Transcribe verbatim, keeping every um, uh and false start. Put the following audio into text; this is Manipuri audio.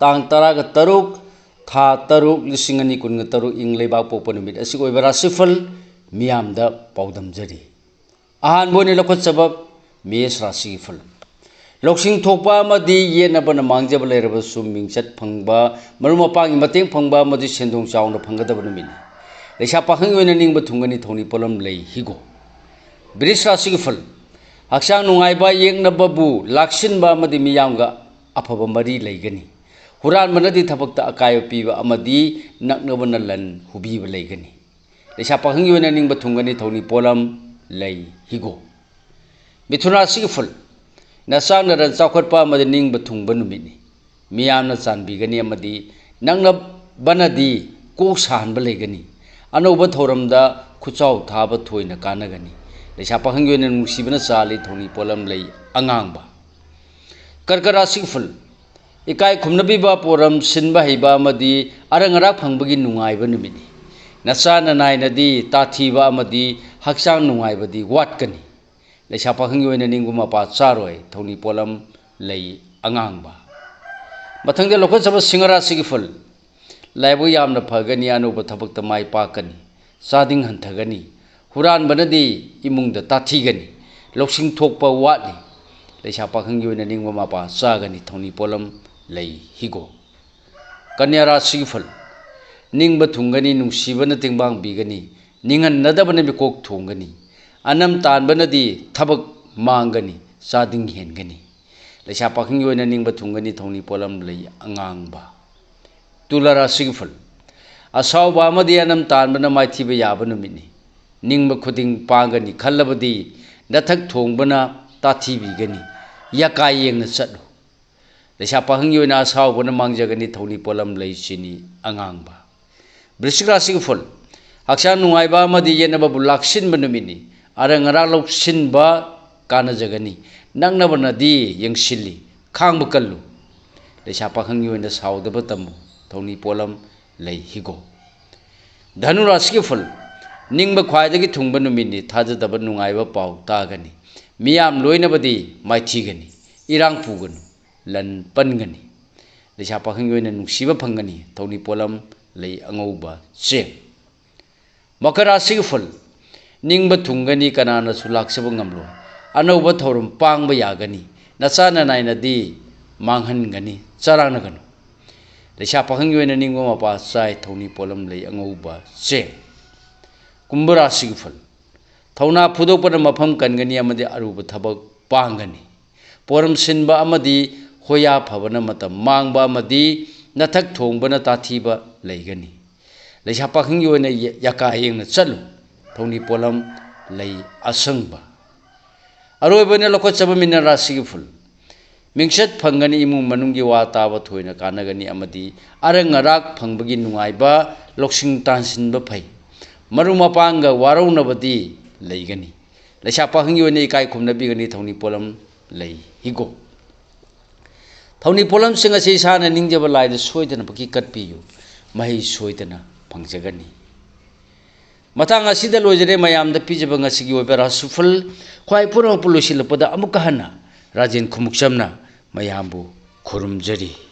ꯇꯥꯡ ꯇꯔꯥꯒ ꯇꯔꯨꯛ, ꯊꯥ ꯇꯔꯨꯛ, ꯂꯤꯁꯤꯡ ꯑꯅꯤ ꯀꯨꯟꯒ ꯇꯔꯨꯛ, ꯏꯪ ꯂꯩꯕꯥꯛ ꯄꯣꯛꯄ ꯅꯨꯃꯤꯠ ꯑꯁꯤꯒꯤ ꯑꯣꯏꯕ ꯔꯥꯁꯤꯐꯜ ꯃꯤꯌꯥꯝꯗ ꯄꯥꯎꯗꯝꯖꯔꯤ꯫ ꯑꯍꯥꯟꯕ ꯑꯣꯏꯅ ꯂꯧꯈꯠꯆꯕ ꯃꯦꯁ ꯔꯥꯁꯤꯒꯤ ꯐꯜ꯫ ꯂꯧꯁꯤꯡ ꯊꯣꯛꯄ ꯑꯃꯗꯤ ꯌꯦꯠꯅꯕꯅ ꯃꯥꯡꯖꯕ ꯂꯩꯔꯕꯁꯨ, ꯃꯤꯡꯆꯠ ꯐꯪꯕ, ꯃꯔꯨꯞ ꯃꯄꯥꯡꯒꯤ ꯃꯇꯦꯡ ꯐꯪꯕ ꯑꯃꯗꯤ ꯁꯦꯟꯗꯣꯡ ꯆꯥꯎꯅ ꯐꯪꯒꯗꯕ ꯅꯨꯃꯤꯠꯅꯤ꯫ ꯂꯩꯁꯥ ꯄꯥꯈꯪꯒꯤ ꯑꯣꯏꯅ ꯅꯤꯡꯕ ꯊꯨꯡꯒꯅꯤ, ꯊꯧꯅꯤ ꯄꯣꯠꯂꯝ ꯂꯩ, ꯍꯤꯒꯣꯛ꯫ ꯕ꯭ꯔꯤꯁ ꯔꯥꯁꯤꯒꯤ ꯐꯜ꯫ ꯍꯛꯆꯥꯡ ꯅꯨꯡꯉꯥꯏꯕ, ꯌꯦꯛꯅꯕꯕꯨ ꯂꯥꯛꯁꯤꯟꯕ ꯑꯃꯗꯤ ꯃꯤꯌꯥꯝꯒ ꯑꯐꯕ ꯃꯔꯤ ꯂꯩꯒꯅꯤ꯫ ꯍꯨꯔꯥꯟꯕꯅꯗꯤ ꯊꯕꯛꯇ ꯑꯀꯥꯏꯕ ꯄꯤꯕ ꯑꯃꯗꯤ ꯅꯛꯅꯕꯅ ꯂꯟ ꯍꯨꯕꯤꯕ ꯂꯩꯒꯅꯤ꯫ ꯂꯩꯁꯥ ꯄꯥꯈꯪꯒꯤ ꯑꯣꯏꯅ ꯅꯤꯡꯕ ꯊꯨꯡꯒꯅꯤ, ꯊꯧꯅꯤ ꯄꯣꯠꯂꯝ ꯂꯩ, ꯍꯤꯒꯣꯛ꯫ ꯃꯤꯊꯨꯟ ꯔꯥꯁꯤꯒꯤ ꯐꯜ꯫ ꯅꯆꯥ ꯅꯔꯟ ꯆꯥꯎꯈꯠꯄ ꯑꯃꯗꯤ ꯅꯤꯡꯕ ꯊꯨꯡꯕ ꯅꯨꯃꯤꯠꯅꯤ꯫ ꯃꯤꯌꯥꯝꯅ ꯆꯥꯟꯕꯤꯒꯅꯤ ꯑꯃꯗꯤ ꯅꯛꯅꯕꯅꯗꯤ ꯀꯣꯛ ꯁꯥꯍꯟꯕ ꯂꯩꯒꯅꯤ꯫ ꯑꯅꯧꯕ ꯊꯧꯔꯝꯗ ꯈꯨꯠꯆꯥꯎ ꯊꯥꯕ ꯊꯣꯏꯅ ꯀꯥꯟꯅꯒꯅꯤ꯫ ꯂꯩꯁꯥ ꯄꯥꯈꯪꯒꯤ ꯑꯣꯏꯅ ꯅꯨꯡꯁꯤꯕꯅ ꯆꯥꯜꯂꯤ, ꯊꯧꯅꯤ ꯄꯣꯠꯂꯝ ꯂꯩ, ꯑꯉꯥꯡꯕ꯫ ꯀꯔꯀ ꯔꯥꯁꯤꯒꯤ ꯐꯜ꯫ ꯏꯀꯥꯏ ꯈꯨꯝꯅꯕꯤꯕ, ꯄꯣꯔꯝ ꯁꯤꯟꯕ ꯍꯩꯕ ꯑꯃꯗꯤ ꯑꯔꯪ ꯑꯔꯥꯛ ꯐꯪꯕꯒꯤ ꯅꯨꯡꯉꯥꯏꯕ ꯅꯨꯃꯤꯠꯅꯤ꯫ ꯅꯆꯥ ꯅꯅꯥꯏꯅꯗꯤ ꯇꯥꯊꯤꯕ ꯑꯃꯗꯤ ꯍꯛꯆꯥꯡ ꯅꯨꯡꯉꯥꯏꯕꯗꯤ ꯋꯥꯠꯀꯅꯤ꯫ ꯂꯩꯁꯥ ꯄꯥꯈꯪꯒꯤ ꯑꯣꯏꯅ ꯅꯤꯡꯕ ꯃꯄꯥ ꯆꯥꯔꯣꯏ, ꯊꯧꯅꯤ ꯄꯣꯠꯂꯝ ꯂꯩ, ꯑꯉꯥꯡꯕ꯫ ꯃꯊꯪꯗ ꯂꯧꯈꯠꯆꯕ ꯁꯤꯡꯍ ꯔꯥꯁꯤꯒꯤ ꯐꯜ꯫ ꯂꯥꯏꯕꯛ ꯌꯥꯝꯅ ꯐꯒꯅꯤ, ꯑꯅꯧꯕ ꯊꯕꯛꯇ ꯃꯥꯏ ꯄꯥꯛꯀꯅꯤ, ꯆꯥꯗꯤꯡ ꯍꯟꯊꯒꯅꯤ꯫ ꯍꯨꯔꯥꯟꯕꯅꯗꯤ ꯏꯃꯨꯡꯗ ꯇꯥꯊꯤꯒꯅꯤ, ꯂꯧꯁꯤꯡ ꯊꯣꯛꯄ ꯋꯥꯠꯂꯤ꯫ ꯂꯩꯁꯥ ꯄꯥꯈꯪꯒꯤ ꯑꯣꯏꯅ ꯅꯤꯡꯕ ꯃꯄꯥ ꯆꯥꯒꯅꯤ, ꯊꯧꯅꯤ ꯄꯣꯠꯂꯝ ꯂꯩ, ꯍꯤꯒꯣꯛ꯫ ꯀꯟꯌꯥ ꯔꯥꯁꯤꯒꯤ ꯐꯜ꯫ ꯅꯤꯡꯕ ꯊꯨꯡꯒꯅꯤ, ꯅꯨꯡꯁꯤꯕꯅ ꯇꯦꯡꯕꯥꯡꯕꯤꯒꯅꯤ, ꯅꯤꯡꯍꯟꯅꯗꯕꯅ ꯃꯤꯀꯣꯛ ꯊꯣꯡꯒꯅꯤ꯫ ꯑꯅꯝ ꯇꯥꯟꯕꯅꯗꯤ ꯊꯕꯛ ꯃꯥꯡꯒꯅꯤ, ꯆꯥꯗꯤꯡ ꯍꯦꯟꯒꯅꯤ꯫ ꯂꯩꯁꯥ ꯄꯥꯈꯪꯒꯤ ꯑꯣꯏꯅ ꯅꯤꯡꯕ ꯊꯨꯡꯒꯅꯤ, ꯊꯧꯅꯤ ꯄꯣꯠꯂꯝ ꯂꯩ, ꯑꯉꯥꯡꯕ꯫ ꯇꯨꯂꯥ ꯔꯥꯁꯤꯒꯤ ꯐꯜ꯫ ꯑꯁꯥꯎꯕ ꯑꯃꯗꯤ ꯑꯅꯝ ꯇꯥꯟꯕꯅ ꯃꯥꯏꯊꯤꯕ ꯌꯥꯕ ꯅꯨꯃꯤꯠꯅꯤ꯫ ꯅꯤꯡꯕ ꯈꯨꯗꯤꯡ ꯄꯥꯡꯒꯅꯤ ꯈꯜꯂꯕꯗꯤ ꯅꯊꯛ ꯊꯣꯡꯕꯅ ꯇꯥꯊꯤꯕꯤꯒꯅꯤ꯫ ꯌꯥꯀꯥꯏ ꯌꯦꯡꯅ ꯆꯠꯂꯨ꯫ ꯂꯩꯁꯥ ꯄꯥꯈꯪꯒꯤ ꯑꯣꯏꯅ ꯑꯁꯥꯎꯕꯅ ꯃꯥꯡꯖꯒꯅꯤ, ꯊꯧꯅꯤ ꯄꯣꯠꯂꯝ ꯂꯩ, ꯆꯤꯅꯤ, ꯑꯉꯥꯡꯕ꯫ ꯕ꯭ꯔꯤꯁꯤꯛ ꯔꯥꯁꯤꯒꯤ ꯐꯜ꯫ ꯍꯛꯆꯥꯡ ꯅꯨꯡꯉꯥꯏꯕ ꯑꯃꯗꯤ ꯌꯦꯠꯅꯕꯕꯨ ꯂꯥꯛꯁꯤꯟꯕ ꯅꯨꯃꯤꯠꯅꯤ꯫ ꯑꯔꯪ ꯑꯔꯥꯛ ꯂꯧꯁꯤꯟꯕ ꯀꯥꯟꯅꯖꯒꯅꯤ꯫ ꯅꯛꯅꯕꯅꯗꯤ ꯌꯦꯡꯁꯤꯜꯂꯤ, ꯈꯥꯡꯕ ꯀꯜꯂꯨ꯫ ꯂꯩꯁꯥ ꯄꯥꯈꯪꯒꯤ ꯑꯣꯏꯅ ꯁꯥꯎꯗꯕ ꯇꯝꯃꯨ, ꯊꯧꯅꯤ ꯄꯣꯠꯂꯝ ꯂꯩ, ꯍꯤꯒꯣꯛ꯫ ꯙꯅꯨ ꯔꯥꯁꯤꯒꯤ ꯐꯜ꯫ ꯅꯤꯡꯕ ꯈ꯭ꯋꯥꯏꯗꯒꯤ ꯊꯨꯡꯕ ꯅꯨꯃꯤꯠꯅꯤ, ꯊꯥꯖꯗꯕ ꯅꯨꯡꯉꯥꯏꯕ ꯄꯥꯎ ꯇꯥꯒꯅꯤ꯫ ꯃꯤꯌꯥꯝ ꯂꯣꯏꯅꯕꯗꯤ ꯃꯥꯏꯊꯤꯒꯅꯤ, ꯏꯔꯥꯡ ꯄꯨꯒꯅꯨ, ꯂꯟ ꯄꯟꯒꯅꯤ꯫ ꯂꯩꯁꯥ ꯄꯥꯈꯪꯒꯤ ꯑꯣꯏꯅ ꯅꯨꯡꯁꯤꯕ ꯐꯪꯒꯅꯤ꯫ ꯊꯧꯅꯤ ꯄꯣꯠꯂꯝ ꯂꯩ ꯑꯉꯧꯕ ꯆꯦꯡ꯫ ꯃꯀꯔ ꯔꯥꯁꯤꯒꯤ ꯐꯜ꯫ ꯅꯤꯡꯕ ꯊꯨꯡꯒꯅꯤ, ꯀꯅꯥꯅꯁꯨ ꯂꯥꯛꯆꯕ ꯉꯝꯂꯣꯏ꯫ ꯑꯅꯧꯕ ꯊꯧꯔꯝ ꯄꯥꯡꯕ ꯌꯥꯒꯅꯤ꯫ ꯅꯆꯥ ꯅꯅꯥꯏꯅꯗꯤ ꯃꯥꯡꯍꯟꯒꯅꯤ, ꯆꯔꯥꯡꯅꯒꯅꯨ꯫ ꯂꯩꯁꯥ ꯄꯥꯈꯪꯒꯤ ꯑꯣꯏꯅ ꯅꯤꯡꯕ ꯃꯄꯥ ꯆꯥꯏ꯫ ꯊꯧꯅꯤ ꯄꯣꯠꯂꯝ ꯂꯩ ꯑꯉꯧꯕ ꯆꯦꯡ꯫ ꯀꯨꯝꯚ ꯔꯥꯁꯤꯒꯤ ꯐꯜ꯫ ꯊꯧꯅꯥ ꯐꯨꯗꯣꯛꯄꯅ ꯃꯐꯝ ꯀꯟꯒꯅꯤ ꯑꯃꯗꯤ ꯑꯔꯨꯕ ꯊꯕꯛ ꯄꯥꯡꯒꯅꯤ꯫ ꯄꯣꯔꯝ ꯁꯤꯟꯕ ꯑꯃꯗꯤ ꯍꯣꯌꯥ ꯐꯕꯅ ꯃꯇꯝ ꯃꯥꯡꯕ ꯑꯃꯗꯤ ꯅꯊꯛ ꯊꯣꯡꯕꯅ ꯇꯥꯊꯤꯕ ꯂꯩꯒꯅꯤ꯫ ꯂꯩꯁꯥ ꯄꯥꯈꯪꯒꯤ ꯑꯣꯏꯅ ꯌ-, ꯌꯀꯥ ꯌꯦꯡꯅ ꯆꯠꯂꯨ꯫ ꯊꯧꯅꯤ ꯄꯣꯠꯂꯝ ꯂꯩ ꯑꯁꯪꯕ꯫ ꯑꯔꯣꯏꯕ ꯑꯣꯏꯅ ꯂꯧꯈꯠꯆꯕ ꯃꯤꯅ ꯔꯥꯁꯤꯒꯤ ꯐꯨꯜ꯫ ꯃꯤꯡꯆꯠ ꯐꯪꯒꯅꯤ, ꯏꯃꯨꯡ ꯃꯅꯨꯡꯒꯤ ꯋꯥ ꯇꯥꯕ ꯊꯣꯏꯅ ꯀꯥꯟꯅꯒꯅꯤ ꯑꯃꯗꯤ ꯑꯔꯪ ꯑꯔꯥꯛ ꯐꯪꯕꯒꯤ ꯅꯨꯡꯉꯥꯏꯕ ꯂꯧꯁꯤꯡ ꯇꯥꯟꯁꯤꯟꯕ ꯐꯩ꯫ ꯃꯔꯨꯞ ꯃꯄꯥꯡꯒ ꯋꯥꯔꯧꯅꯕꯗꯤ ꯂꯩꯒꯅꯤ꯫ ꯂꯩꯁꯥ ꯄꯥꯈꯪꯒꯤ ꯑꯣꯏꯅ ꯏꯀꯥꯏ ꯈꯨꯝꯅꯕꯤꯒꯅꯤ꯫ ꯊꯧꯅꯤ ꯄꯣꯠꯂꯝ ꯂꯩ ꯍꯤꯒꯣꯛ꯫ ꯊꯧꯅꯤ ꯄꯣꯠꯂꯝꯁꯤꯡ ꯑꯁꯤ ꯏꯁꯥꯅ ꯅꯤꯡꯖꯕ ꯂꯥꯏꯗ ꯁꯣꯏꯗꯅꯃꯛꯀꯤ ꯀꯠꯄꯤꯌꯨ, ꯃꯍꯩ ꯁꯣꯏꯗꯅ ꯐꯪꯖꯒꯅꯤ꯫ ꯃꯇꯥꯡ ꯑꯁꯤꯗ ꯂꯣꯏꯖꯔꯦ ꯃꯌꯥꯝꯗ ꯄꯤꯖꯕ ꯉꯁꯤꯒꯤ ꯑꯣꯏꯕ ꯔꯥꯁꯤꯐꯜ꯫ ꯈ꯭ꯋꯥꯏ ꯄꯨꯝꯅꯃꯛꯄꯨ ꯂꯣꯏꯁꯤꯜꯂꯛꯄꯗ ꯑꯃꯨꯛꯀ ꯍꯟꯅ ꯔꯥꯖꯦꯟ ꯈꯨꯃꯨꯛꯆꯝꯅ ꯃꯌꯥꯝꯕꯨ ꯈꯨꯔꯨꯝꯖꯔꯤ꯫